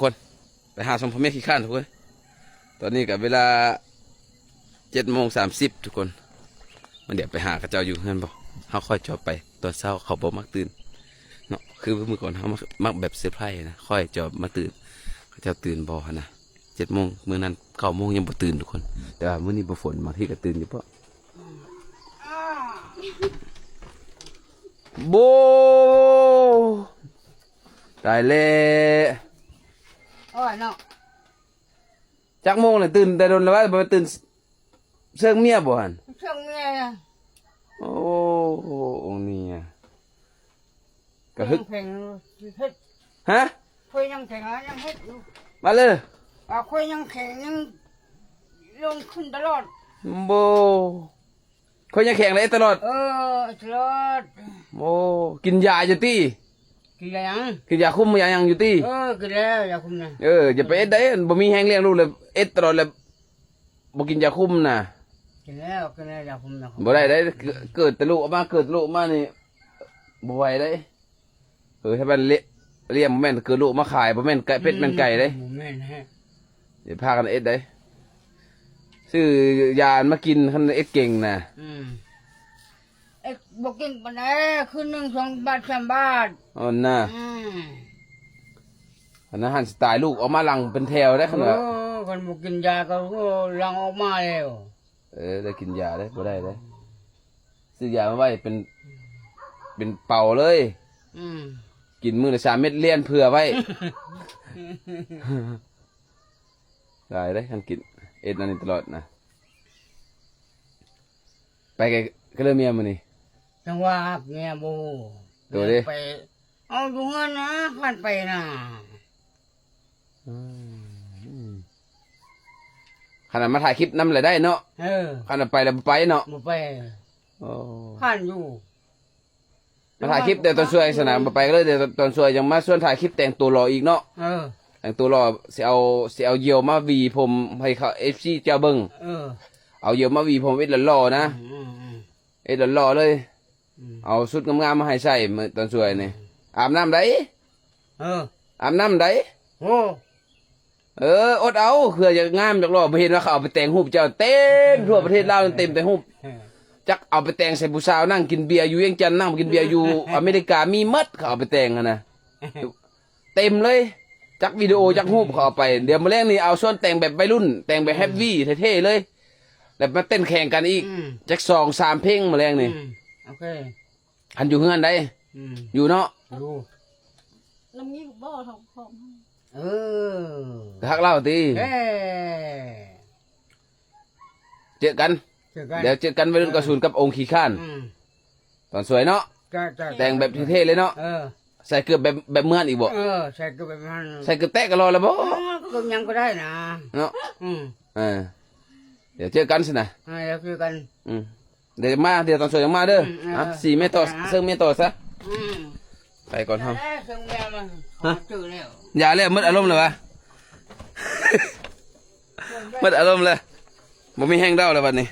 ຄົນ ໄປຫາສອງຜົວເມຍຂີ້ຄ້ານທຸກຄົນ. ຕອນນີ້ກໍເວລາເຈັດໂມງສາມສິບທຸກຄົນ. ມັນດຽວໄປຫາເຂົາເຈົ້າຢູ່ເຮືອນບໍ່? ເຮົາຄ່ອຍຈອບໄປ ຕອນເຊົ້າເຂົາບໍ່ມັກຕື່ນເນາະ. ຄືມື້ກ່ອນເຮົາມັກ ມັກແບບເຊີໄພຣສ໌ນະ ຄ່ອຍຈອບມາຕື່ນ ເຂົາເຈົ້າຕື່ນບໍ່ຫັ້ນນະ. ເຈັດໂມງ ມື້ນັ້ນເກົ້າໂມງຍັງບໍ່ຕື່ນທຸກຄົນ. ແຕ່ວ່າມື້ນີ້ບໍ່ຝົນ ບາງທີກໍຕື່ນຢູ່ເພາະ ໂບ ຕາຍແລ້ວ. ໂອ້ຍເນາະ ຈັກໂມງແລ້ວ? ຕື່ນແຕ່ດົນແລ້ວວ່າ ບໍ່ໄປຕື່ນເຊິ່ງເມຍບໍ່ຫັ້ນ? ເຊິ່ງເມຍນະ. ໂອ້ ອົງນີ້ອະ ກະຮຶກ ຍັງແຂງຢູ່ ເຮັດ ຮະ? ຂ້ອຍຍັງແຂງ ຍັງເຮັດຢູ່ ມາເລີຍ ວ່າຂ້ອຍຍັງແຂງ ຍັງລົງທຶນຕະຫຼອດ ໂບ. ຂ້ອຍຍັງແຂງເລີຍ ເອັດຕະຫຼອດ ເອີ ຕະຫຼອດ. ໂອ້ ກິນຢາຢູ່ຕິ? ກິນຢາຫຍັງ? ກິນຢາຄຸມຢາຫຍັງຢູ່ຕິ? ເອີ ກິນແລ້ວຢາຄຸມນະ. ເອີ ຢ່າໄປເອັດໄດ໋ ບໍ່ມີແຮງລ້ຽງລູກເລີຍ ເອັດຕະຫຼອດເລີຍ ບໍ່ກິນຢາຄຸມນະ. ກິນແລ້ວ ກິນແລ້ວຢາຄຸມນະ ບໍ່ໄດ້ໄດ໋. ເກີດແຕ່ລູກອອກມາ ເກີດລູກອອກມານີ້ ບໍ່ໄຫວໄດ໋. ເອີ ຖ້າແມ່ນລ້ຽງ ບໍ່ແມ່ນເກີດລູກມາຂາຍ ບໍ່ແມ່ນໄກ່ ເປັດແມ່ນໄກ່ເດ້ ບໍ່ແມ່ນແຮະ. ຢ່າພາກັນເອັດໄດ໋ ຊື້ຢາມາກິນ ຄັນເອັດເກັ່ງນະ. ອືມ ເອັດບໍ່ເກັ່ງປານໃດ ຄືນໜຶ່ງສອງບາດສາມບາດ ອັນນະ. ອືມ ອັນນັ້ນຫັ້ນສະຕາຍ ລູກອອກມາຫຼັ່ງເປັນແຖວໄດ໋ ຄັນວ່າ ໂອ້ ຄັນບໍ່ກິນຢາກໍຫຼັ່ງອອກມາແລ້ວ. ເອີ ໄດ້ກິນຢາເດ້ ບໍ່ໄດ້ເດ້. ຊື້ຢາມາໄວ້ເປັນ ເປັນເປົາເລີຍ. ອືມ ກິນມື້ລະສາມເມັດ ລ້ຽນເຜື່ອໄວ້. ຫຼາຍເດ້ ຄັນກິນ ເອັດອັນນີ້ຕະຫຼອດນະ. ໄປໄກ ກະເລີຍເມຍມື້ນີ້ ຈັ່ງວ່າເມຍບໍ່ ໂຕເດ້ ໄປ ເອົາຢູ່ເຮືອນນະ ຄັນໄປນະ. ອືມ ຄັນວ່າມາຖ່າຍຄລິບນຳລະໄດ້ເນາະ. ເອີ ຄັນວ່າໄປລະບໍ່ໄປເນາະ ບໍ່ໄປ. ໂອ້ ຄັນຢູ່ ມາຖ່າຍຄລິບແຕ່ຕອນສວຍຊັ້ນນະ ບໍ່ໄປກໍເລີຍ. ດຽວຕອນສວຍຍັງມາຊວນຖ່າຍຄລິບແຕ່ງຕົວຫຼໍ່ອີກເນາະ. ເອີ ແຕ່ງຕົວຫຼໍ່ ຊິເອົາ ຊິເອົາຢຽວມາຫວີຜົມໃຫ້ເຂົາ ເອັຟຊີ ເຈົ້າເບິ່ງ. ເອີ ເອົາຢຽວມາຫວີຜົມ ເອັດຫຼໍ່ໆນະ. ອືມໆໆ ເອັດຫຼໍ່ໆເລີຍ. ອືມ ເອົາຊຸດງາມໆມາໃຫ້ໃສ່ມື້ຕອນສວຍນີ້. ອືມ ອາບນ້ຳໃດ? ເອີ ອາບນ້ຳໃດ? ໂອ້ ເອີ ອົດເອົາ ເພື່ອຢາກງາມຢາກຫຼໍ່. ບໍ່ເຫັນວ່າເຂົາເອົາໄປແຕ່ງຮູບເຈົ້າ ເຕັມທົ່ວປະເທດລາວ ເຕັມແຕ່ຮູບ. ເອີ ຈັກເອົາໄປແຕ່ງໃສ່ຜູ້ສາວນັ່ງກິນເບຍຢູ່ວຽງຈັນ ນັ່ງກິນເບຍຢູ່ອາເມລິກາ ມີໝົດ ເຂົາເອົາໄປແຕ່ງຫັ້ນນະ. ເຕັມເລີຍ ຈັກວິດີໂອຈັກຮູບເຂົາເອົາໄປ. ດຽວມື້ແລງນີ້ເອົາຊວນແຕ່ງແບບໄວລຸ້ນ ແຕ່ງແບບເຮັບວີເທ່ໆເລີຍ ແລ້ວມາເຕັ້ນແຂ່ງກັນອີກ. ອືມ ຈັກສອງສາມເພງມື້ແລງນີ້. ອືມ ໂອເຄ ຄັນຢູ່ເຮືອນໃດ໋. ອືມ ຢູ່ເນາະ ຢູ່ ນຳຍິງບໍ່ເທົ່າພ້ອມ. ເອີ ຮັກລາວຕິ? ເອີ ເຈີກັນ ເຈີກັນ ດຽວເຈີກັນໄວລຸ້ນເກົ້າສູນກັບອົງຂີ້ຄ້ານ. ອືມ ຕອນສວຍເນາະ ແຕ່ງແບບເທ່ໆເລີຍເນາະ. ເອີ ໃສ່ເກີບແບບ ແບບເມືອງອີກບໍ່? ເອີ ໃສ່ເກີບແບບນັ້ນ ໃສ່ເກີບແຕະກໍຫຼໍ່ແລ້ວບໍ່? ເອີ ເກີບຫຍັງກໍໄດ້ນະເນາະ. ອືມ ເອີ ດຽວເຈີກັນຊັ້ນນະ. ເອີ ດຽວເຈີກັນ. ອືມ ດຽວມາ ດຽວຕອນສວຍຍັງມາເດີ. ອືມ ເອີ ອ່ະ ສີເມຕໍ່ ເຊິ່ງເມຕໍ່ຊະ. ອືມ ໄປກ່ອນເຮົາ. ເຊິ່ງເມມາ ຮະ? ເຈີແລ້ວ ຢ່າແລ້ວ ໝົດອາລົມແລ້ວວະ ໝົດອາລົມແລ້ວ ບໍ່ມີແຮງເດົາແລ້ວບັດນີ້.